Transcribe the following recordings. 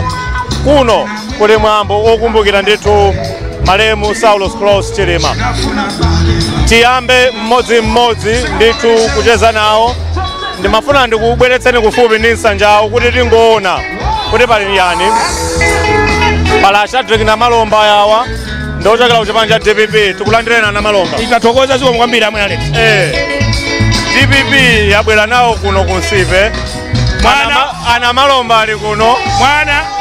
Mutharika. Kuno kuli mwambo okumbukira ndithu malemu Saulos Klaus Chilima. Tiyambe mmodzimmodzi ndithu kucheza nawo. Ndimafuna ndikubweretseni kufupi ndi nsanjawo kuti tingoona kuti pali yani. Pala Shadrack Namalomba, yawa ndochokera kuchipani cha DPP. Tikulandireni, Namalomba. Ikathokoza, zikomo kwambiri amwe Alex. DPP yabwera nawo kuno ku Nsipe. Mwana Ana Malomba ali kuno.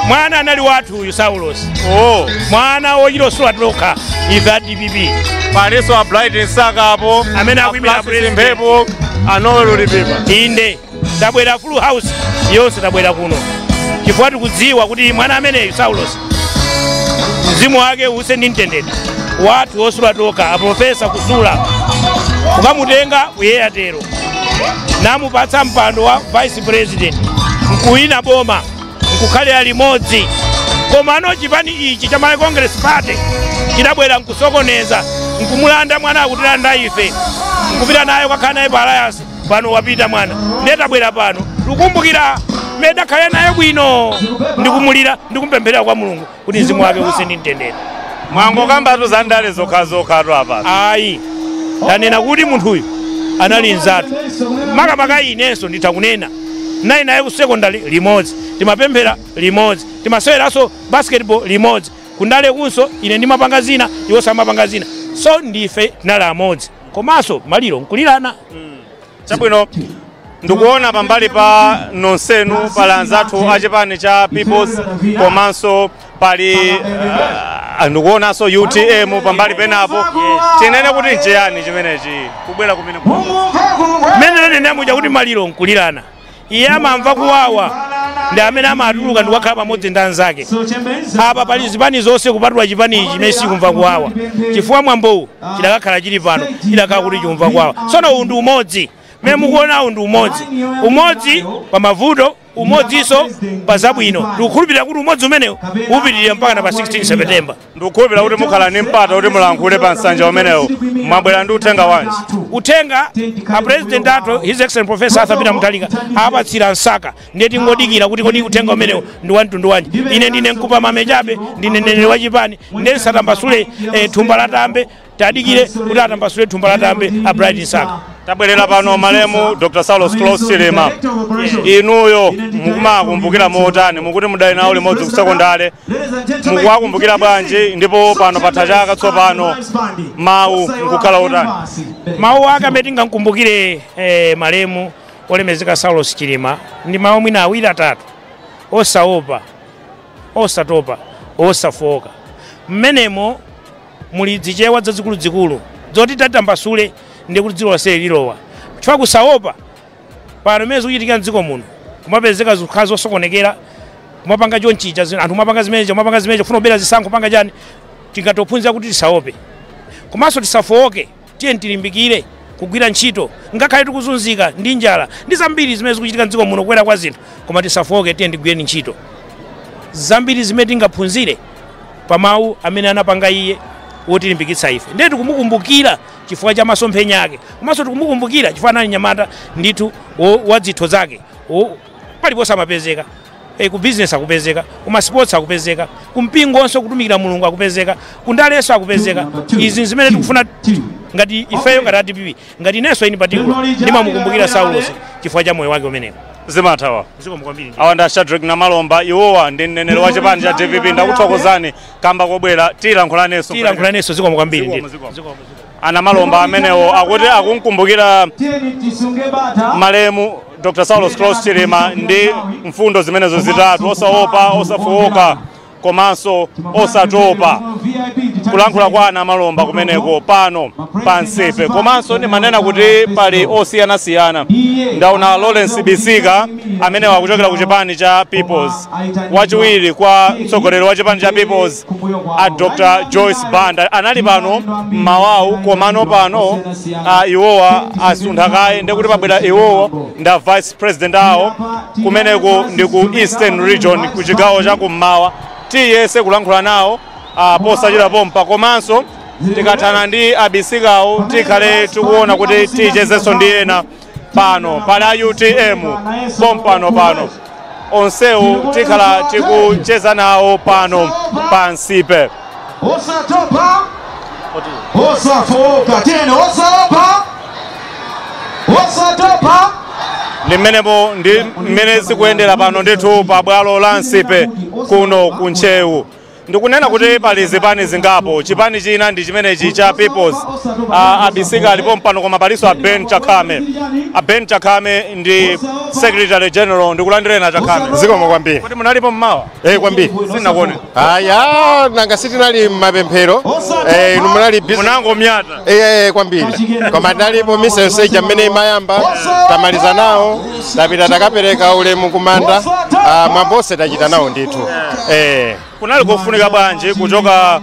Mwana anali wathu uyu Saulos. Oh. Mwana wochita osula tokha ife a DPP. Palinso a Bright Msaka apo amene akuyimira a Francis president. Mphepo, a Noel Lipipa. Inde, tabwera full house yonse, tabwera kuno chifukwa tikudziwa kuti mwana ameneyu Saulos, mzimu wake use ndi mtendere, wathu osula tokha. Aprofesa kusula kukamutenga kuyeyatero namupatsa mpando wa vice president, nkuwina boma, nkukhalira limodzi. Komano chipani ichi cha Malawi Congress Party chidabwera nkusokoneza, nkumulanda mwana, akutilanda ife, nkupita naye kakhala naye pa alliance. Pano wapita mwana, ndiye tabwera pano tikukumbukira mmene takhalira naye bwino, ndikumulira, ndikumpempherera kwa Mulungu kuti mzimu wake use ndi mtendere. Mwangokambatu za ndale zokhazokha apa. Ayi, tanena kuti munthuyu anali nzathu. Makamaka inenso nditha kunena nayi naye ku secondary limodzi, timapemphera limodzi, timaseweranso basketball limodzi. Kundale kunso ine ndimapanga zina, iwo samapanga zina, so ndife tinali amodzi. Komanso maliro nkulirana. Chabwino, ndikuona pambali pa nonsenu pali anzathu achipani cha Peoples, komanso pali ndikuonanso UTM pambali penapo. Tinene kuti nchiyani chimenechi kubwera kumene? Mmene nanena muja kuti maliro nkulirana, iye amamva kuwawa ndi amene amatuluka ndikukhala pamodzi ndi anzake. Apa pali zipani zonse kupatula chipani ichi chimene sikumva kuwawa, chifukwa mwambowu chidakakhala chili pano chidakhala kuti chikumva kuwawa. Tsono uwu ndi umodzi mmene mukuonawu, ndi umodzi, umodzi pa mavuto, umodzinso pa zabwino. Ndikukhulupirira kuti umodzi umenewu upitirira mpaka na pa 16 September. Ndikukhulupirira kuti mukhala ndi mpata kuti mulankhule pa nsanja umenewu. Mwabwera ndi uthenga wanji? Uthenga, a president athu, His Excellent Professor Arthur Peter Mutharika, apatsira Msaka. Ndiye tingodikira kuti kodi uthenga umenewu ndi wa mtundu wanji. Ine ndine mkupa mamechabe, ndine mneneri wa chipani, ndiye nsatambasule thumba la tambe. Tadikire kuti atambasule thumba la tambe a Bright Msaka. Tabwerera pano malemu Dr Saulos Klaus Chilima, inuyo mukumakumbukira motani? Mukuti mudali nawo limodzi ku sekondale, mukuwakumbukira bwanji? Ndipo pano patha chaka tsopano, mawu nkukhala otani? Mawu ake amene tingamkumbukire malemu olemezeka Saulos Chilima ndi mawu mwina awiri atatu: osaopa, osatopa, osafoka. Mmenemo muli zichewa zazikuluzikulu zoti tatambasule ndi kuti dziko lonse lilowa. Chifukwa kusaopa, pano mmene zikuchitika mdziko muno, kumapezeka zikhala zosokonekera, kumapanga chonchicha, anthu kumapanga zimenezo, kumapanga zimenezo, kufuna kubera zisankho, kupanga chani, tingatophunzira kuti tisaope komanso tisafowoke. Tiye tilimbikire kugwira ntchito ngakhale tikuzunzika ndi njala ndi zambiri zimene zikuchitika mdziko muno, kukwera kwa zinthu, koma tisafowoke, tiye tigwireni ntchito. Zambiri zimene tingaphunzire pa mawu amene anapanga iye wotilimbikitsa ife. Ndiye tikumukumbukira chifukwa cha masomphenya ake, komanso tikumukumbukira chifukwa anali nyamata ndithu wa zitho zake. Paliponse amapezeka, ku business akupezeka, kuma sports akupezeka, kumpingonso kutumikira Mulungu akupezeka, kundalenso akupezeka. Izi zimene tikufuna ngati ifeyo, ngati a DPP, ngati inenso in particular ndimamukumbukira Saulos chifukwa cha moyo wake umenewo. Zimathawa. Zikomo kwambiri. Awa ndi Shadrack Namalomba, iwowa ndi mneneri wa chipani cha DPP. Ndakuthokozani kamba kobwera, tilankhulanenso. Tilankhulanenso, zikomo kwambiri. Zikomo, ndithu. zikomo. Zikomo. Anamalomba amenewo akuti akumkumbukira malemu Dr Saulos Klaus Chilima ndi mfundo zimenezo zitatu: osaopa, osafowoka komanso osatopa. Kulankhula kwa Anamalomba kumeneko pano pa Nsipe. Komanso ndimanena kuti pali osiyanasiyana. Ndaona Lawrence Bisika amene wakuchokera ku chipani cha Peoples, wachiwiri kwa mtsogoleri wa chipani cha Peoples a Dr Joyce Banda anali pano mmawawu, komano pano iwowa asuntha kaye, ndikuti pabwera iwowa nda vice president awo. Kumeneko ndi ku Eastern Region, ku chigawo cha kummawa. Tiyese kulankhula nawo posachita pompa. Komanso tikathana ndi abisikawo, tikhale tikuona kuti tichezenso ndi ena pano. Pali a UTM pompano pano. Onsewu tikhala tikucheza nawo pano pa Nsipe. Osatopa, osafoka tena, osaopa, osatopa. Ndi mmenepo, ndi mmene zikuyendera pano ndithu pa bwalo la Nsipe kuno ku Ntcheu. Ndikunena kuti pali zipani zingapo. Chipani china ndi chimenechi cha Peoples, abisika alipo mpano, koma palinso a Ben Chakhame. A Ben Chakhame ndi secretary general. Ndikulandirena, Chakhame. Zikomo kwambiri. Kuti munalipo mmawa? Eh, kwambiri. Sinakuone. Aya, nanga sitinali mmapemphero? Inu munali busy. Munangomyata. Eh, kwambiri, koma tinalipo misa yonse ija mmene imayamba, tamaliza nawo, tapita takapereka ulemu kumanda. Mwambonse tachita nawo ndithu. Kunali kofunika bwanji kuchoka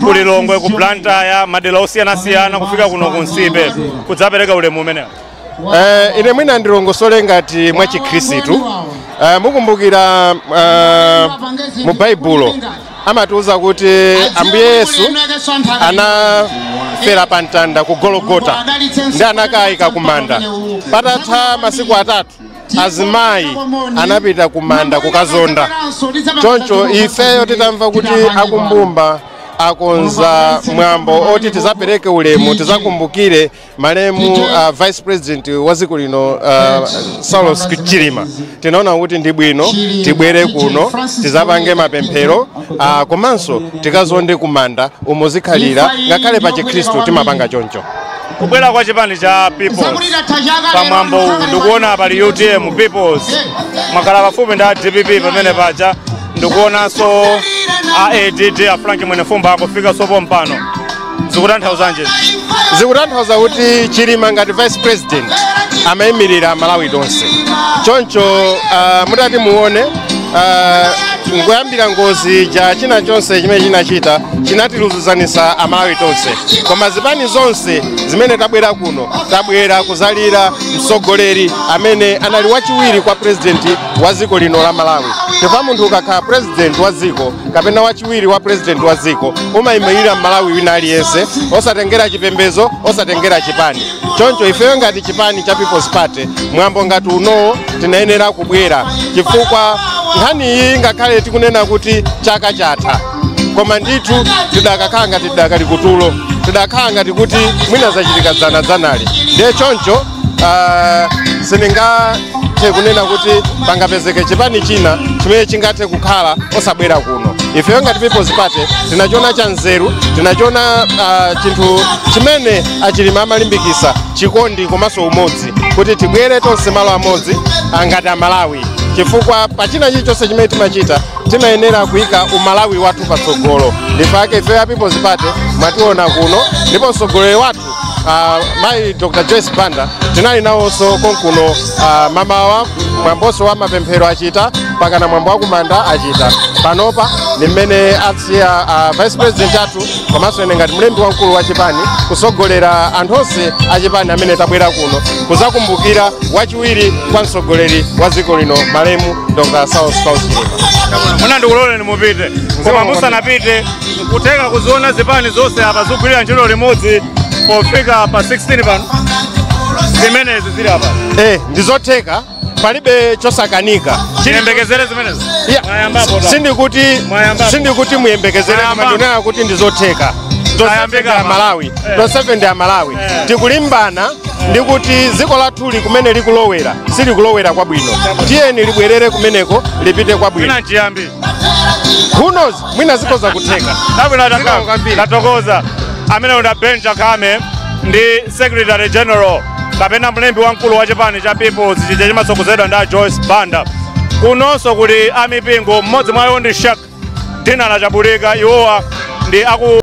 ku Lilongwe, ku Blantyre, madera osiyanasiyana, kufika kuno ku Nsipe kudzapereka ulemu umenewo? Ine mwina ndilongosole ngati mwa Chikhristu. Mukumbukira mu Baibulo amatiuza kuti Ambuye Yesu anafera pa mtanda ku Gologota ndi anakayika kumanda. Patatha masiku 3, azimayi anapita kumanda kukazonda. Choncho ifeyo titamva kuti akumbumba akonza mwambo oti tizapereke ulemu, tizakumbukire malemu vice president wa dziko lino, Saulos Chilima, tinaona kuti ndi bwino tibwere kuno tizapange mapemphero, komanso tikazonde kumanda umo zikhalira, ngakhale pa Chikhristu timapanga choncho. Kubwera kwa chipani cha Peoples pamwambo uwu, ndikuona pali UTM, Peoples, mwakhala pafupi ndi a DPP pamene paja, ndikuonanso a ADD, a Frank Mwenefumba akufika sopo mpano, zikutanthauzanji? Zikutanthauza kuti Chilima ngati vice president amayimirira Malawi tonse. Choncho mutati muone, ngoyambira ngozi ja, china chonse chimene chinachita chinatiluzuzanisa Amalawi tonse, koma zipani zonse zimene tabwera kuno, tabwera kuzalira mtsogoleri amene anali wachiwiri kwa president wa dziko lino la Malawi, chifukwa munthu ukakhala president wa dziko kapena wachiwiri wa president wa dziko, umayimirira Malawi wina aliyense, osatengera chipembezo, osatengera chipani. Choncho ifeyo ngati chipani cha People's Party, mwambo ngati unowo tinayenera kubwera, chifukwa nkhani iyi, ngakhale tikunena kuti chaka chatha, koma ndithu tidakakhala ngati tidakali kutulo, tidakhala ngati kuti mwina zachitika dzanadzanali. Ndiye choncho sindingathe kunena kuti pangapezeke chipani china chimene chingathe kukhala osabwera kuno. Ifeyo ngati People's Party tinachiona cha nzeru, tinachiona chinthu chimene Achilima amalimbikisa, chikondi komanso umodzi, kuti tibwere tonse malo amodzi ngati Amalawi, chifukwa pachina chilichonse chimene timachita timayenera kuyika umalawi wathu patsogolo. Ndipake ifeyo ya People's Party mwationa kuno, ndipo mtsogoleri wathu, mayi Dr Joyce Banda, tinali nawonso konkuno mamawa. Mwambonso wa mapemphero achita, pakana mwambo wa kumanda achita. Panopa ndi mmene asiya vice president athu komanso ine ngati mlembi wamkulu wa chipani kusogolera anthu onse achipani amene tabwera kuno kuzakumbukira wachiwiri kwa mtsogoleri wa dziko lino, malemu Dr Saulos Klaus Chilima. Mwina ndikuloleni mupite, koma musanapite, nkutheka kuziona zipani zonse apa zikugwirira ntchito limodzi pofika pa 16 pano, zimenezi zili apa? Ndizotheka, palibe chosakanika. Chiyembekezere zimenezi? Yeah. Mwayambapo ta. Sindikuti Mwayambapo. sindikuti muyembekezere, koma Mwayambapo. ndinena kuti ndizotheka. Tonsefe Tayambika ndi apa. Amalawi, tonsefe ndi Amalawi. Tikulimbana ndi kuti dziko lathuli kumene likulowera silikulowera kwabwino. Tiyeni libwerere kumeneko, lipite kwabwino. Mwina nchiyambi. Who knows, mwina zikhoza kutheka. Tabwino. Zikomo kwambiri. Tatokoza. Amene unda Ben Chakhame ndi secretary general kapena mlembi wamkulu wa chipani cha Peoples chija chimatsogozedwa ndi a Joyce Banda. Kunonso kuli amipingo, mmodzi mwa iwo ndi Shak Dinala Chabulika. Iwowa ndi aku